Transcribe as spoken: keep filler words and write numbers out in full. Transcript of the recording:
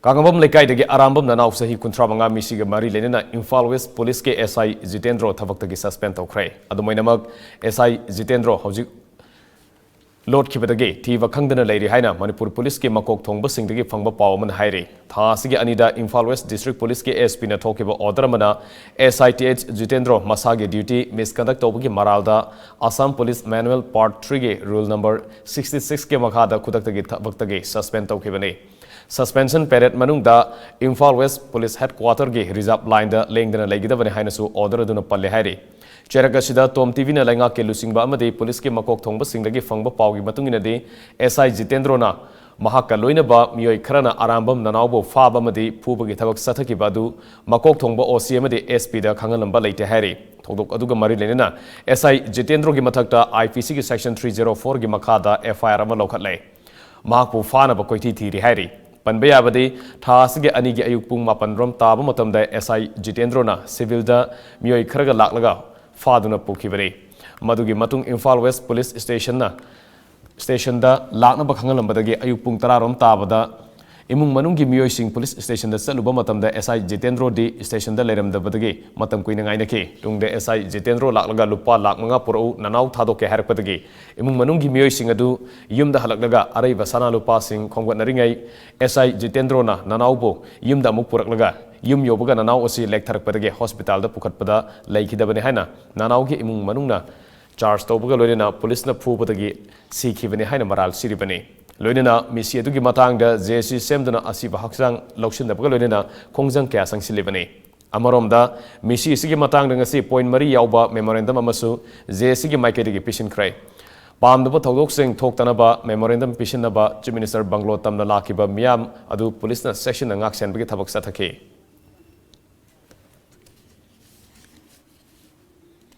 ꯀꯥꯉꯕꯝ ꯂꯩꯀꯥꯏꯗꯒꯤ ꯑꯔꯥꯝꯕꯝ ꯅꯅꯥꯎ ꯆꯍꯤ ꯀꯨꯟꯊ꯭ꯔꯥ ꯃꯉꯥ ꯃꯤꯁꯤꯒ ꯃꯔꯤ ꯂꯩꯅꯅ ꯏꯝꯐꯥꯜ ꯋꯦꯁ ꯄꯨꯂꯤꯁꯀꯤ ꯑꯦꯁ ꯑꯥꯏ ꯖꯤꯇꯦꯟꯗ꯭ꯔꯣ ꯊꯕꯛꯇꯒꯤ ꯁꯁꯄꯦꯟ ꯇꯧꯈ꯭ꯔꯦ꯫ ꯑꯗꯨꯃꯥꯏꯅꯃꯛ ꯑꯦꯁ ꯑꯥꯏ ꯖꯤꯇꯦꯟꯗ꯭ꯔꯣ ꯍꯧꯖꯤꯛ ꯂꯣꯠꯈꯤꯕꯗꯒꯤ ꯊꯤꯕ ꯈꯪꯗꯅ ꯂꯩꯔꯤ ꯍꯥꯏꯅ ꯃꯅꯤꯄꯨꯔ ꯄꯨꯂꯤꯁꯀꯤ ꯃꯀꯣꯛ ꯊꯣꯡꯕꯁꯤꯡꯗꯒꯤ ꯐꯪꯕ ꯄꯥꯎ ꯑꯃꯅ ꯍꯥꯏꯔꯤ꯫ ꯊꯥ ꯑꯁꯤꯒꯤ ꯑꯅꯤꯗ ꯏꯝꯐꯥꯜ ꯋꯦꯁ ꯗꯤꯁꯇ꯭ꯔꯤꯛ ꯄꯨꯂꯤꯁꯀꯤ ꯑꯦꯁ ꯄꯤꯅ ꯊꯣꯛꯈꯤꯕ ꯑꯣꯔꯗꯔ ꯑꯃꯅ ꯑꯦꯁ ꯑꯥꯏ ꯇꯤ ꯑꯩꯆ ꯖꯤꯇꯦꯟꯗ꯭ꯔꯣ ꯃꯁꯥꯒꯤ ꯗ꯭ꯌꯨꯇꯤ ꯃꯤꯁꯀꯟꯗꯛ ꯇꯧꯕꯒꯤ ꯃꯔꯥꯜꯗ ꯑꯁꯥꯝ ꯄꯨꯂꯤꯁ ꯃꯦꯅꯨꯑꯦꯜ ꯄꯥꯔꯠ ꯊ꯭ꯔꯤꯒꯤ ꯔꯨꯜ ꯅꯝꯕꯔ ꯁꯤꯛꯁꯇꯤ ꯁꯤꯛꯁꯀꯤ ꯃꯈꯥꯗ ꯈꯨꯗꯛꯇꯒꯤ ꯊꯕꯛꯇꯒꯤ ꯁꯁꯄꯦꯟ ꯇꯧꯈꯤꯕꯅꯤ꯫ ꯁꯁꯄꯦꯟꯁꯟ ꯄꯦꯔꯦꯗ ꯃꯅꯨꯡꯗ ꯏꯝꯐꯥꯜ ꯋꯦꯁ ꯄꯨꯂꯤꯁ ꯍꯦꯗꯀ꯭ꯋꯥꯇꯔꯒꯤ ꯔꯤꯖꯥꯔꯚ ꯂꯥꯏꯟꯗ ꯂꯦꯡꯗꯅ ꯂꯩꯒꯗꯕꯅꯤ ꯍꯥꯏꯅꯁꯨ ꯑꯣꯔꯗꯔ ꯑꯗꯨꯅ ꯄꯜꯂꯦ ꯍꯥꯏꯔꯤ꯫ ꯆꯦꯔꯛ ꯑꯁꯤꯗ ꯇꯣꯝ ꯇꯤꯚꯤꯅ ꯂꯩꯉꯥꯛꯀꯤ ꯂꯨꯆꯤꯡꯕ ꯑꯃꯗꯤ ꯄꯨꯂꯤꯁꯀꯤ ꯃꯀꯣꯛ ꯊꯣꯡꯕꯁꯤꯡꯗꯒꯤ ꯐꯪꯕ ꯄꯥꯎꯒꯤ ꯃꯇꯨꯡ ꯏꯟꯅꯗꯤ, ꯑꯦꯁ ꯑꯥꯏ ꯖꯤꯇꯦꯟꯗ꯭ꯔꯣꯅ ꯃꯍꯥꯛꯀ ꯂꯣꯏꯅꯕ ꯃꯤꯑꯣꯏ ꯈꯔꯅ ꯑꯔꯥꯝꯕꯝ ꯅꯅꯥꯎꯕꯨ ꯐꯥꯕ ꯑꯃꯗꯤ ꯐꯨꯕꯒꯤ ꯊꯕꯛ ꯆꯠꯊꯈꯤꯕ ꯑꯗꯨ ꯃꯀꯣꯛ ꯊꯣꯡꯕ ꯑꯣ ꯁꯤ ꯑꯃꯗꯤ ꯑꯦꯁ ꯄꯤꯗ ꯈꯪꯍꯜꯂꯝꯕ ꯂꯩꯇꯦ ꯍꯥꯏꯔꯤ꯫ ꯊꯧꯗꯣꯛ ꯑꯗꯨꯒ ꯃꯔꯤ ꯂꯩꯅꯅ ꯑꯦꯁ ꯑꯥꯏ ꯖꯤꯇꯦꯟꯗ꯭ꯔꯣꯒꯤ ꯃꯊꯛꯇ ꯑꯥꯏ ꯄꯤ ꯁꯤꯒꯤ ꯁꯦꯛꯁꯟ ꯊ꯭ꯔꯤ ꯖꯦꯔꯣ ꯐꯣꯔꯒꯤ ꯃꯈꯥꯗ ꯑꯦꯐ ꯑꯥꯏ ꯑꯥꯔ ꯑꯃ ꯂꯧꯈꯠꯂꯦ꯫ ꯃꯍꯥꯛꯄꯨ ꯐꯥꯅꯕ ꯀꯣꯏꯊꯤ ꯊꯤꯔꯤ ꯍꯥꯏꯔꯤ꯫ ꯄꯟꯕ ꯌꯥꯕꯗꯤ, ꯊꯥ ꯑꯁꯤꯒꯤ ꯑꯅꯤꯒꯤ ꯑꯌꯨꯛ ꯄꯨꯡ ꯃꯥꯄꯟ ꯔꯣꯝ ꯇꯥꯕ ꯃꯇꯝꯗ ꯑꯦꯁ ꯑꯥꯏ ꯖꯤꯇꯦꯟꯗ꯭ꯔꯣꯅ ꯁꯤꯚꯤꯜꯗ ꯃꯤꯑꯣꯏ ꯈꯔꯒ ꯂꯥꯛꯂꯒ ꯐꯥꯗꯨꯅ ꯄꯨꯈꯤꯕꯅꯤ꯫ ꯃꯗꯨꯒꯤ ꯃꯇꯨꯡ ꯏꯝꯐꯥꯜ ꯋꯦꯁ ꯄꯨꯂꯤꯁ ꯁ꯭ꯇꯦꯁꯟꯅ, ꯁ꯭ꯇꯦꯁꯟꯗ ꯂꯥꯛꯅꯕ ꯈꯪꯍꯜꯂꯝꯕꯗꯒꯤ ꯑꯌꯨꯛ ꯄꯨꯡ ꯇꯔꯥ ꯔꯣꯝ ꯇꯥꯕꯗ ꯏꯃꯨꯡ ꯃꯅꯨꯡꯒꯤ ꯃꯤꯑꯣꯏꯁꯤꯡ ꯄꯨꯂꯤꯁ ꯁ꯭ꯇꯦꯁꯟꯗ ꯆꯠꯂꯨꯕ ꯃꯇꯝꯗ ꯑꯦꯁ ꯑꯥꯏ ꯖꯤꯇꯦꯟꯗ꯭ꯔꯣꯗꯤ ꯁ꯭ꯇꯦꯁꯟꯗ ꯂꯩꯔꯝꯗꯕꯗꯒꯤ ꯃꯇꯝ ꯀꯨꯏꯅ ꯉꯥꯏꯅꯈꯤ꯫ ꯇꯨꯡꯗ ꯑꯦꯁ ꯑꯥꯏ ꯖꯤꯇꯦꯟꯗ꯭ꯔꯣ ꯂꯥꯛꯂꯒ "ꯂꯨꯄꯥ ꯂꯥꯈ ꯃꯉꯥ ꯄꯨꯔꯛꯎ, ꯅꯅꯥꯎ ꯊꯥꯗꯣꯛꯀꯦ" ꯍꯥꯏꯔꯛꯄꯗꯒꯤ ꯏꯃꯨꯡ ꯃꯅꯨꯡꯒꯤ ꯃꯤꯑꯣꯏꯁꯤꯡ ꯑꯗꯨ ꯌꯨꯝꯗ ꯍꯜꯂꯛꯂꯒ ꯑꯔꯩꯕ ꯁꯅꯥ ꯂꯨꯄꯥꯁꯤꯡ ꯈꯣꯝꯒꯠꯅꯔꯤꯉꯩ, ꯑꯦꯁ ꯑꯥꯏ ꯖꯤꯇꯦꯟꯗ꯭ꯔꯣꯅ ꯅꯅꯥꯎꯕꯨ ꯌꯨꯝꯗ ꯑꯃꯨꯛ ꯄꯨꯔꯛꯂꯒ ꯌꯨꯝ ꯌꯧꯕꯒ ꯅꯅꯥꯎ ꯑꯁꯤ ꯂꯦꯛꯊꯔꯛꯄꯗꯒꯤ ꯍꯣꯁꯄꯤꯇꯥꯜꯗ ꯄꯨꯈꯠꯄꯗ ꯂꯩꯈꯤꯗꯕꯅꯤ ꯍꯥꯏꯅ ꯅꯅꯥꯎꯒꯤ ꯏꯃꯨꯡ ꯃꯅꯨꯡꯅ ꯆꯥꯔꯖ ꯇꯧꯕꯒ ꯂꯣꯏꯅꯅ ꯄꯨꯂꯤꯁꯅ ꯐꯨꯕꯗꯒꯤ ꯁꯤꯈꯤꯕꯅꯤ ꯍꯥꯏꯅ ꯃꯔꯥꯜ ꯁꯤꯔꯤꯕꯅꯤ꯫ ꯂꯣꯏꯅꯅ ꯃꯤꯁꯤ ꯑꯗꯨꯒꯤ ꯃꯇꯥꯡꯗ ꯖꯦ ꯁꯤ ꯁꯦꯝꯗꯨꯅ ꯑꯁꯤꯕ ꯍꯛꯆꯥꯡ ꯂꯧꯁꯤꯟꯗꯕꯒ ꯂꯣꯏꯅꯅ ꯈꯣꯡꯖꯪ ꯀꯌꯥ ꯆꯪꯁꯤꯜꯂꯤꯕꯅꯤ꯫ ꯑꯃꯔꯣꯝꯗ, ꯃꯤꯁꯤ ꯑꯁꯤꯒꯤ ꯃꯇꯥꯡꯗ ꯉꯁꯤ ꯄꯣꯏꯟ ꯃꯔꯤ ꯌꯥꯎꯕ ꯃꯦꯃꯣꯔꯦꯟꯗꯝ ꯑꯃꯁꯨ ꯖꯦ ꯁꯤꯒꯤ ꯃꯥꯏꯀꯩꯗꯒꯤ ꯄꯤꯁꯤꯟꯈ꯭ꯔꯦ꯫ ꯄꯥꯝꯗꯕ ꯊꯧꯗꯣꯛꯁꯤꯡ ꯊꯣꯛꯇꯅꯕ ꯃꯦꯃꯣꯔꯦꯟꯗꯝ ꯄꯤꯁꯤꯟꯅꯕ ꯆꯤꯐ ꯃꯤꯅꯤꯁꯇꯔ ꯕꯪꯒ꯭ꯂꯣ ꯇꯝꯅ ꯂꯥꯛꯈꯤꯕ ꯃꯤꯌꯥꯝ ꯑꯗꯨ ꯄꯨꯂꯤꯁꯅ ꯆꯦꯛꯁꯤꯟꯅ ꯉꯥꯛꯁꯦꯟꯕꯒꯤ ꯊꯕꯛ ꯆꯠꯊꯈꯤ꯫